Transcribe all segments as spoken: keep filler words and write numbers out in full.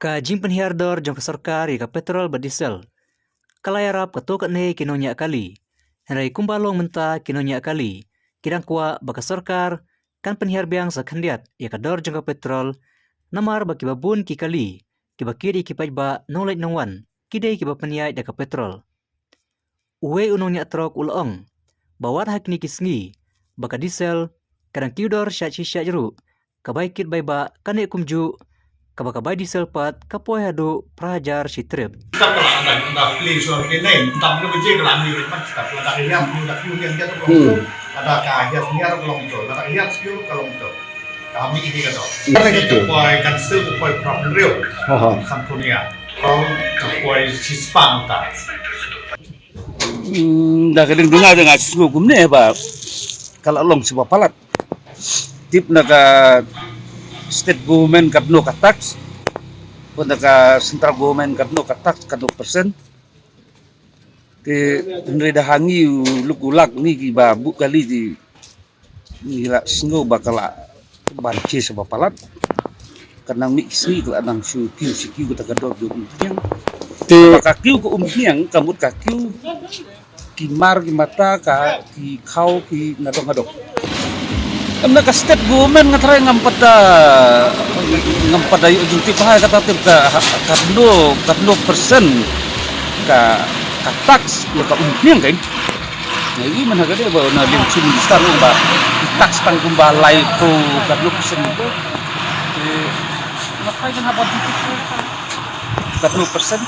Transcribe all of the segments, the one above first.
Ka jingpynhiar dor jong ka sorkar ïa ka petrol bad diesel ka la ïarap katto katne ki nongñiah kali. Hynrei kumba long mynta, ki nongñiah kali ki dang kwah ba ka sorkar kan pynhiar biang sa khyndiat ïa ka dor jong ka petrol, namar ba kiba bun ki kali kiba kit ïa ki paidbah nongleit nongwan ki dei kiba pynïaid da ka petrol. Uwei u nongñiah trok u la ong ba wat ha kine ki sngi ba ka diesel ka dang kiew dor shait shi shait ruh, ka bai kit bai bah kane kumjuh, kaba ka bai diesel pat ka poi haduh phra hajar shi trip. Stop ka la anda, anda play suara kene, entah mana baje ka la ni rit mat stop, lada ka hiar, lada ka hiar, lada ka hiar, hiar ka long to, lada ka hiar, hiar ka long to. Kami ini ka to. Iya, betul. Ka poi kan sel ka poi prap rew. Ha, ha. Samponia. Kong ka poi shispang ta. Hmm, da ka ding dunga da nga shu kumne ba ka la long shuh ba palat. Tip na ka state government katno ka tax, pun na ka central government katno ka tax, katno persen. Te hynrei da hangi u luk u lak ni kiba buh kali, te ngi la sngew ba ka la ban che shuh ba palat. Ka nang mih ki sngi ka la nang shu kiew shu kiew kata ka dor jong Umphniang. Te ba ka kiew ka Umphniang, ka mut ka kiew ki mar ki mata, ka ki khaw ki nadong nadong. Em, na ka state government nga tharai ngam pat da, ngam pat da ïoh jingtip bha kata tip ka, katno, katno persen ka, ka tax ïa ka Umphniang kan. Nga ïohi mynta ka dei ba na liang chief minister u ong ba ki tax tang kumba laiphew katno persen ko. Te nga tharai kan hap ban jingtip katno persen.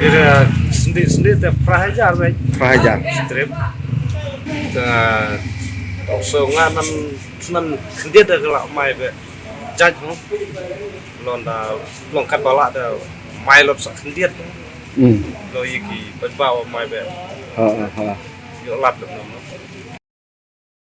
Ira sendiri sendiri te phra hajar, baik. Phra hajar. Strip. Te also nga nan, nan khyndiat da ka la mai be judge, no. Lon da long kat ba la da mai lot sa khyndiat. Hmm. Lo ïa ki ba ba mai be. Ha, ha, ha. Ïoh lad da, no.